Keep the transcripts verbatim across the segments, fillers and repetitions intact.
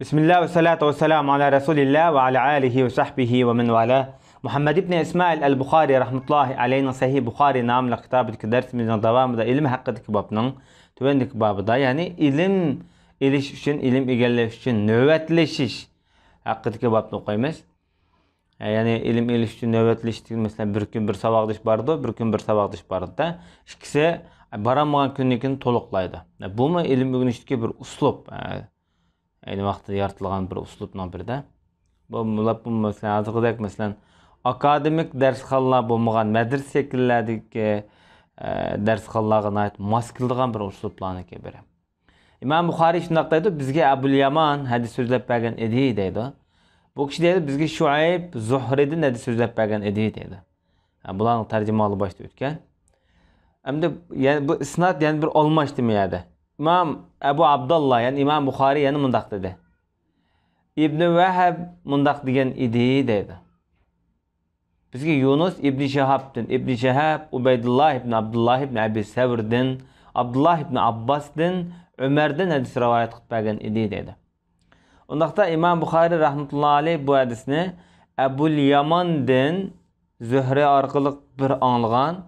بىسمىللا ۋەسسالاتۇ ۋەسسالامۇ ئالا رەسۇلىللا ۋە ئالا ئالىھى ۋە سەھبىھى ۋە مەن ۋالا. مۇھەممەد ئىبنى ئىسمائىل ئەل بۇخارى رەھمەتۇللاھى ئەلەيھنىڭ سەھىھ بۇخارى ناملىق كىتابىدىكى دەرسىمىزنىڭ داۋامىدا ئىلىم ھەققىدىكى بابنىڭ تۆۋەندىكى بابىدا، يەنى ئىلىم ئېلىش ئۈچۈن، ئىلىم ئىگىلەش ئۈچۈن نۆۋەتلىشىش ھەققىدىكى بابنى ئوقۇيمىز. يەنى ئىلىم ئېلىش ئۈچۈن نۆۋەتلىشىش دېگەن، مەسىلەن، بىر كۈن بىر ساۋاقدىش بارىدۇ، بىر كۈن بىر ساۋاقدىش بارىدۇ. ئىككىسى بارالمىغان كۈننىڭكىنى تولۇقلايدۇ. بۇمۇ ئىلىم ئۆگىنىشتىكى بىر ئۇسلۇب. ئەينى ۋاقىتتا يارىتىلغان بىر ئۇسلۇبنىڭ بىرىدە. بۇ، بۇلار، بۇ، مەسىلەن، ھازىرقىدەك، مەسىلەن، ئاكادېمىك دەرسخانىلار بولمىغان مەدرىسە شەكىللەردىكى، ئە، دەرسخانىلارغا ناھايىتى ماس كېلىدىغان بىر ئۇسلۇبلارنىڭكى بىرى. ئىمام بۇخارىي شۇنداق دەيدۇ، بىزگە ئەبۇل يامان ھەدىس سۆزلەپ بەرگەن ئىدى دەيدۇ. بۇ كىشى دەيدۇ، بىزگە شۇئەيب زۇھرىدىن ھەدىس سۆزلەپ بەرگەن ئىدى دەيدۇ. ھە، بۇلارنىڭ تەرجىمىھالى باشتا ئۆتكەن. ئەمدى يەنە بۇ ئىسناد يەنە بىر ئالماشتى بۇ يەردە. ئىمام ئەبۇ ئابداللا، يەنى ئىمام بۇخارىي يەنە مۇنداق دېدى. ئىبنى ۋەھەب مۇنداق دېگەن ئىدى دەيدۇ. بىزگە يۇنۇس ئىبنى شىھابتىن، ئىبنى شىھاب ئۇبەيدۇللا ئىبنى ئابدۇللا ئىبنى ئەبى سەۋردىن، ئابدۇللا ئىبنى ئابباستىن، ئۆمەردىن ھەدىس رىۋايەت قىلىپ بەرگەن ئىدى دەيدۇ. ئۇنداقتا ئىمام بۇخارىي رەھمەتۇللا ئەلەيھ بۇ ھەدىسنى ئەبۇل ياماندىن زۆھرى ئارقىلىق بىر ئاڭلىغان،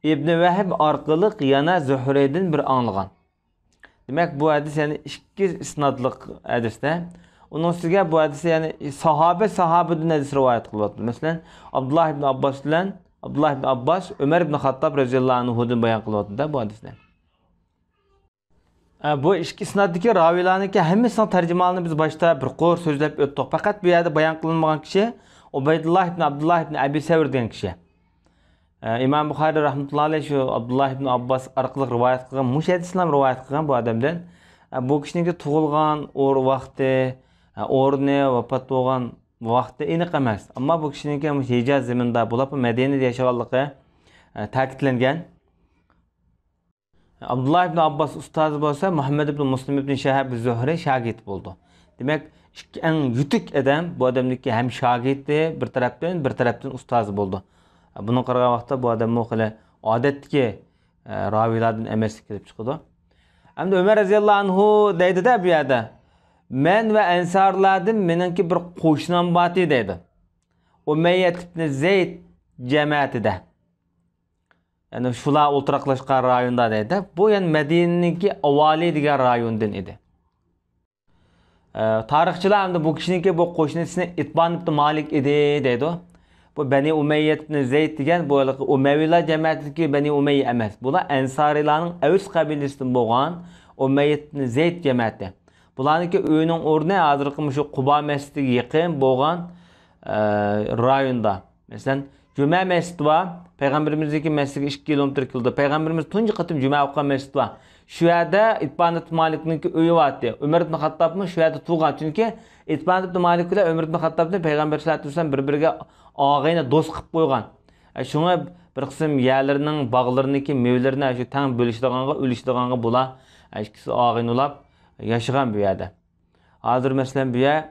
ئىبنى ۋەھب ئارقىلىق يەنە زۆھرىدىن بىر ئاڭلىغان. دېمەك، بۇ ھەدىس يەنى ئىككى ئىسنادلىق ھەدىستە. ئۇنىڭ ئۈستىگە بۇ ھەدىستە يەنى ساھابە ساھابىدىن ھەدىس رىۋايەت قىلىۋاتىدۇ. مەسىلەن، ئابدۇللا ئىبن ئابباس بىلەن، ئابدۇللا ئىبن ئابباس ئۆمەر ئىبن خاتتاب رەزىياللاھۇ ئەنھۇدىن بايان قىلىۋاتىدۇ-دە بۇ ھەدىسنى. ئە، بۇ ئىككى ئىسنادتىكى راۋىيلارنىڭكى ھەممىسىنىڭ تەرجىمىھالىنى بىز باشتا بىر قۇر سۆزلەپ ئۆتتۇق. پەقەت بۇ يەردە بايان قىلىنمىغان كىشى ئۇبەيدۇللا ئىبن ئابدۇللا ئىبن ئەبى سەۋر دېگەن كىشى. ئە، ئىمام بۇخارىي رەھمەتۇللا ئەلەيھ شۇ ئابدۇللا ئىبن ئابباس ئارقىلىق رىۋايەت قىلغان، مۇشۇ ھەدىسنى ھەم رىۋايەت قىلغان بۇ ئادەمدىن. ئە، بۇ كىشىنىڭكى تۇغۇلغان ئور-، ۋاقتى، ئە، ئورنى، ۋاپات بولغان ۋاقتى ئېنىق ئەمەس. ئەمما بۇ كىشىنىڭكى مۇشۇ ھىجاز زېمىنىدا بولۇپ، مەدىنىدە ياشىغانلىقى، ئە، تەكىتلەنگەن. ئابدۇللا ئىبن ئابباس ئۇستازى بولسا، مۇھەممەد ئىبن مۇسلىم ئىبن شىھاب زۆھرى شاگىرتى بولىدۇ. دېمەك، ئىككى ئەڭ يېتىك ئادەم، بۇ ئادەمنىڭكى ھەم شاگىرتى بىر تەرەپتىن، بىر تەرەپتىن ئۇستازى بولىدۇ. بۇنىڭغا قارىغان ۋاقىتتا بۇ ئادەممۇ خېلى ئادەتتىكى، ئە، راۋىيلاردىن ئەمەسلىك كېلىپ چىقىدۇ. ئەمدى ئۆمەر رەزىياللاھۇ ئەنھۇ دەيدۇ-دە بۇ يەردە، مەن ۋە ئەنسارلاردىن مېنىڭكى بىر قوشنام بارتى دەيدۇ. ئۇمەييەت ئىبن زەيد جەمەتىدە. يەنى شۇلار ئولتۇراقلاشقان رايوندا دەيدۇ. بۇ يەنى مەدىنىنىڭكى ئاۋالى دېگەن رايوندىن ئىدى. ئە، تارىخچىلار ئەمدى بۇ كىشىنىڭكى بۇ قوشنىسى ئىتبان ئىبن مالىك ئىدى دەيدۇ. بۇ بەنى ئۇمەييەت ئىبن زەيد دېگەن بۇ ھېلىقى ئۇمەۋىلار جەمەتىدىكى بەنى ئۇمەييە ئەمەس. بۇلار ئەنسارىيلارنىڭ ئەۋس قەبىلىسىدىن بولغان ئۇمەييەت ئىبن زەيد جەمەتى. بۇلارنىڭكى ئۆيىنىڭ ئورنى ھازىرقى مۇشۇ قۇبا مەسچىتىگە يېقىن بولغان، ئە، رايوندا. مەسىلەن، جۈمە مەسچىتى بار، پەيغەمبىرىمىزنىڭكى مەسچىتىگە ئىككى كىلومېتىر كېلىدۇ. پەيغەمبىرىمىز تۇنجى قېتىم جۈمە ئوقۇغان مەسچىت بار. شۇ يەردە ئىتبان ئىبن مالىكنىڭكى ئۆيى بارتى. ئۆمەر ئىبن خاتتابمۇ شۇ يەردە تۇغان. چۈنكى ئىتبان ئىبن مالىك بىلەن ئۆمەر ئىبن خاتتابنى پەيغەمبەر سەللەللاھۇ ئەلەيھى ۋەسەللەم بىر-بىرىگە ئاغىنە، دوست قىلىپ قويغان. ئە، شۇڭا بىر قىسىم يەرلىرىنىڭ، باغلىرىنىڭكى مېۋىلىرىنى شۇ تەڭ بۆلۈشىدىغانغا، ئۈلۈشىدىغانغا بۇلار، ئە، ئىككىسى ئاغىنە بولاپ ياشىغان بۇ يەردە. ھازىر، مەسىلەن، بۇ يەر،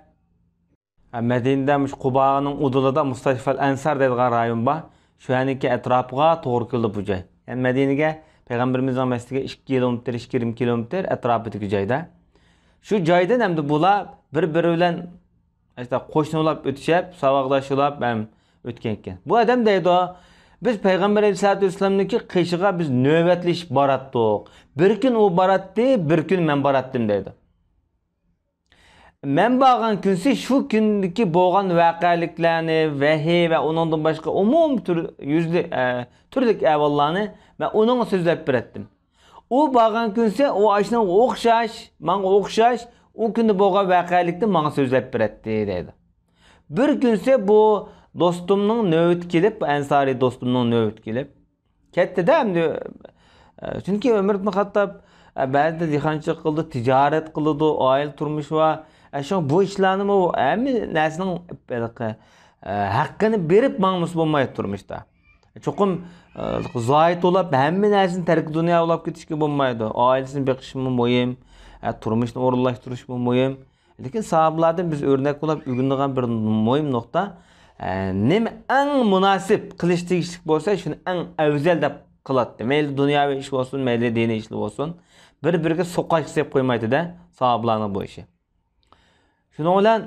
ئە، مەدىنىدە مۇشۇ قۇبانىڭ ئۇدۇلىدا مۇستەشفەل ئەنسار دەيدىغان رايون بار. شۇ يەرنىڭكى ئەتراپىغا توغرا كېلىدۇ بۇ جاي. يەنى مەدىنىگە پەيغەمبىرىمىزنىڭ مەسچىتىگە ئىككى كىلومېتىر، ئىككى يېرىم كىلومېتىر ئەتراپىدىكى جايدا. شۇ جايدىن ئەمدى بۇلار بىر-بىرى بىلەن ئىشتە قوشنا بولاپ ئۆتۈشۈپ، ساۋاقداش بولاپ ھەم ئۆتكەنىكەن. بۇ ئادەم دەيدۇ، بىز پەيغەمبەر ئەلەيھىسسالاتۇ ۋەسسالامنىڭكى قېشىغا بىز نۆۋەتلىشىپ باراتتۇق. بىر كۈن ئۇ باراتتى، بىر كۈن مەن باراتتىم دەيدۇ. مەن بارغان كۈنسى شۇ كۈندىكى بولغان ۋەقەلىكلەرنى، ۋەھىي ۋە ئۇنىڭدىن باشقا ئومۇمىي تۈر-، يۈزلۈك، ئە، تۈرلۈك ئەھۋاللارنى مەن ئۇنىڭغا سۆزلەپ بېرەتتىم. ئۇ بارغان كۈنسى ئۇ ئاشۇنىڭغا ئوخشاش، ماڭا ئوخشاش، ئۇ كۈندە بولغان ۋەقەلىكنى ماڭا سۆزلەپ بېرەتتى، دەيدۇ. بىر كۈنسى بۇ دوستۇمنىڭ نۆۋىتى كېلىپ، بۇ ئەنسارىي دوستۇمنىڭ نۆۋىتى كېلىپ، كەتتىدە ئەمدى. ئە، چۈنكى ئۆمەر ئىبن خاتتاب، ئە، بەزىدە دېھقانچىلىق قىلىدۇ، تىجارەت قىلىدۇ، ئائىلە تۇرمۇشى بار. ئە، شۇڭا بۇ ئىشلارنىمۇ ھەممە نەرسىنىڭ ھېلىقى، ئە، ھەققىنى بېرىپ ماڭمىسا بولمايدۇ تۇرمۇشتا. چوقۇم، ئە، زاھىد بولاپ، ھەممە نەرسىنى تەركى دۇنيا بولاپ كېتىشكە بولمايدۇ. ئائىلىسىنى بېقىشمۇ مۇھىم، ئە، تۇرمۇشنى ئورۇنلاشتۇرۇشمۇ مۇھىم. لېكىن ساھابىلاردىن بىز ئۆرنەك بولاپ ئۆگىنىدىغان بىر مۇھىم نۇقتا، ئە، نېمە ئەڭ مۇناسىپ قىلىش تېگىشلىك بولسا، شۇنى ئەڭ ئەۋزەل دەپ قىلاتتى. مەيلى دۇنياۋى ئىش بولسۇن، مەيلى دىنىي ئىشلار بولسۇن، بىر-بىرىگە سوقاش قىلىپ قويمايتتى-دە، ساھابىلارنىڭ بۇ ئىشى. شۇنىڭ بىلەن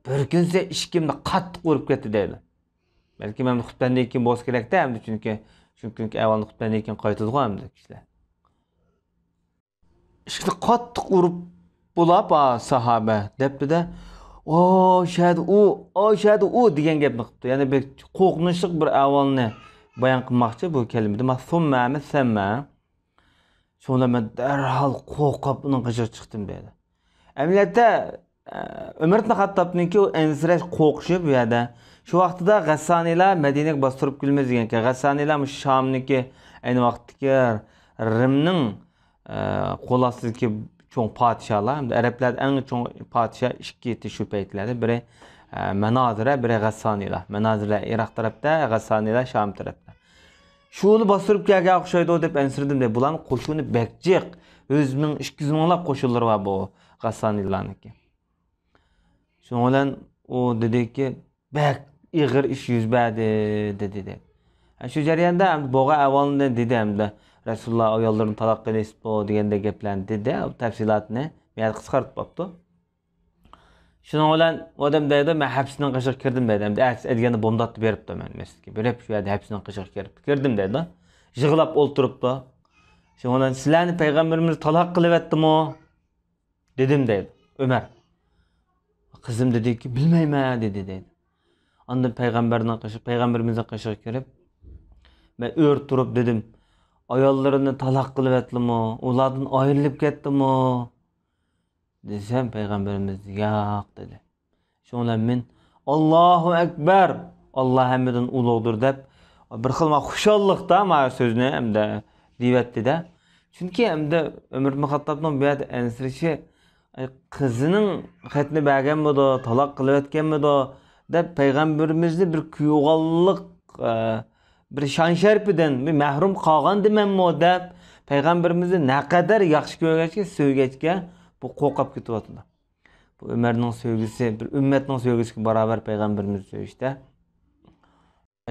بىر كۈنسى ئىشىكىمنى قاتتىق ئۇرۇپ كەتتى دەيدۇ. بەلكىم ئەمدى خۇتبەندىن كېيىن بولسا كېرەكتە، ئەمدى چۈنكى شۇ كۈنكى ئەھۋالنى خۇتبەندىن كېيىن قايتىدىغۇ ئەمدى كىشىلەر. ئىشىكنى قاتتىق ئۇرۇپ بولاپ، ئا، ساھابە دەپتۇ-دە، «ئاشەدۇ ئۇ، ئاشەدۇ ئۇ» دېگەن گەپنى قىپتۇ. يەنى بىر قورقۇنچلۇق بىر ئەھۋالنى بايان قىلماقچى بۇ كەلىمىدە. ما سۇممە ئەمەس سەممە. شۇڭا مەن دەرھال قورقۇپ ئۇنىڭ قېشىغا چىقتىم دەيدۇ. ئەمەلىيەتتە، ئە، ئۆمەر ئىبن خاتتابنىڭكى ئەنسىرەش قورقۇشى بۇ يەردە. شۇ ۋاقتىدا غەسسانىيلار مەدىنىگە باستۇرۇپ كېلىمىز دېگەنكەن. غەسسانىيلار مۇشۇ شامنىڭكى ئەينى ۋاقىتتىكى رىمنىڭ، ئە، قول ئاستىدىكى چوڭ پادىشاھلار، ھەمدە ئەرەبلەردە ئەڭ چوڭ پادىشاھ ئىككى ئىدى شۇ پەيتلەردە. بىرى، ئە، مەنازىرە، بىرى غەسسانىيلار. مەنازىرە ئىراق تەرەپتە، غەسسانىيلار شام تەرەپتە. شۇنى باستۇرۇپ كەلگەن ئوخشايدۇ دەپ ئەنسىرىدىم دەيدۇ. بۇلارنىڭ قوشۇنى بەك جىق. يۈز مىڭ، ئىككى يۈز مىڭلاپ قوشۇنلىرى بار بۇ غەسسانىيلارنىڭكى. شۇنىڭ بىلەن ئۇ دېدىكى، بەك ئېغىر ئىش يۈز بەردى، دېدى. ھە، شۇ جەرياندا ئەمدى بولغان ئەھۋالنى دېدى ئەمدى. رەسۇلۇللا ئاياللىرىنى تالاق قىلىۋېتىپتۇ دېگەندەك گەپلەرنى دېدى. ئۇ تەپسىلاتنى بۇ يەردە قىسقارتىپ قاپتۇ. شۇنىڭ بىلەن ئۇ ئادەم دەيدۇ، مەن ھەپسىنىڭ قېشىغا كىردىم دەيدۇ. ئەمدى ئەتىسى ئەتىگەندە بومداتتا بېرىپتۇ مەن مەسچىتكە. بېرىپ شۇ يەردە ھەپسىنىڭ قېشىغا كىرىپ، كىردىم دەيدۇ. يىغلاپ ئولتۇرۇپتۇ. شۇنىڭ بىلەن سىلەرنى پەيغەمبىرىمىز تالاق قىلىۋەتتىمۇ؟ دېدىم دەيدۇ ئۆمەر. قىزىم دېدىكى، بىلمەيمەن دېدى دەيدۇ. ئاندىن پەيغەمبەرنىڭ قېشى، پەيغەمبىرىمىزنىڭ قېشىغا كىرىپ، مەن ئۆرە تۇرۇپ دېدىم، ئاياللىرىنى تالاق قىلىۋەتتىمۇ؟ ئۇلاردىن ئايرىلىپ كەتتىمۇ؟ دېسەم، پەيغەمبىرىمىز ياق دېدى. شۇنىڭ بىلەن مەن، ئاللاھۇ ئەكبەر، ئاللا ھەممىدىن ئۇلۇغدۇر دەپ، بىر خىل ما خۇشاللىقتا ما سۆزنى ئەمدى دېيىۋەتتى-دە. چۈنكى ئەمدى ئۆمەر ئىبن خاتتابنىڭ بۇ يەردە ئەنسىرىشى، ئاي، قىزىنىڭ خەتنى بەرگەنمىدۇ، تالاق قىلىۋەتكەنمىدۇ دەپ پەيغەمبىرىمىزنى بىر كۆيۈۋالغانلىق، ئە، بىر شان شەرىپىدىن بىر مەھرۇم قالغان دېمەممۇ دەپ پەيغەمبىرىمىزنى نەقەدەر ياخشى كۆرگەچكە، سۆيگەچكە بۇ قورقۇپ كېتىۋاتىدۇ. بۇ ئۆمەرنىڭ سۆيگۈسى، بىر ئۈممەتنىڭ سۆيگۈسىگە باراۋەر پەيغەمبىرىمىزنى سۆيۈشتە.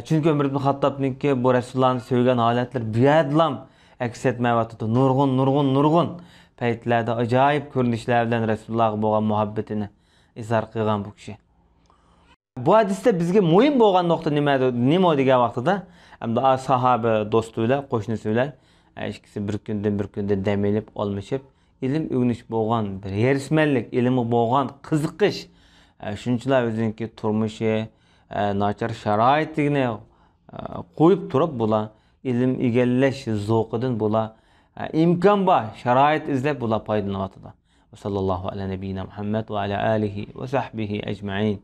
چۈنكى ئۆمەر ئىبن خاتتابنىڭكى بۇ رەسۇلۇللانى سۆيگەن ھالەتلىرى بۇ يەردىلا ئەكس ئەتمەيۋاتىدۇ. نۇرغۇن، نۇرغۇن، نۇرغۇن پەيتلەردە ئاجايىپ كۆرۈنۈشلەر بىلەن رەسۇلۇللاغا بولغان مۇھەببىتىنى ئىزھار قىلغان بۇ كىشى. بۇ ھەدىستە بىزگە مۇھىم بولغان نۇقتا نېمە، نېمە دېگەن ۋاقتىدا، ئەمدى ساھابە دوستى بىلەن، قوشنىسى بىلەن، ئە، ئىككىسى بىر كۈندىن بىر كۈندىن دەم ئېلىپ، ئالمىشىپ، ئىلىم ئۆگىنىش بولغان بىر ھېرىسمەنلىك، ئىلىمغا بولغان قىزىقىش، ئە، شۇنچىلا ئۆزىنىڭكى تۇرمۇشى، ئە، ناچار شارائىتىنى، ئە، قويۇپ تۇرۇپ، بۇلار ئىلىم ئىگىلەش زوقىدىن بۇلار، ئە، ئىمكان بار شارائىت ئىزدەپ بۇلار پايدىلىنىۋاتىدۇ. وصلى الله على نبينا محمد وعلى آله وصحبه أجمعين.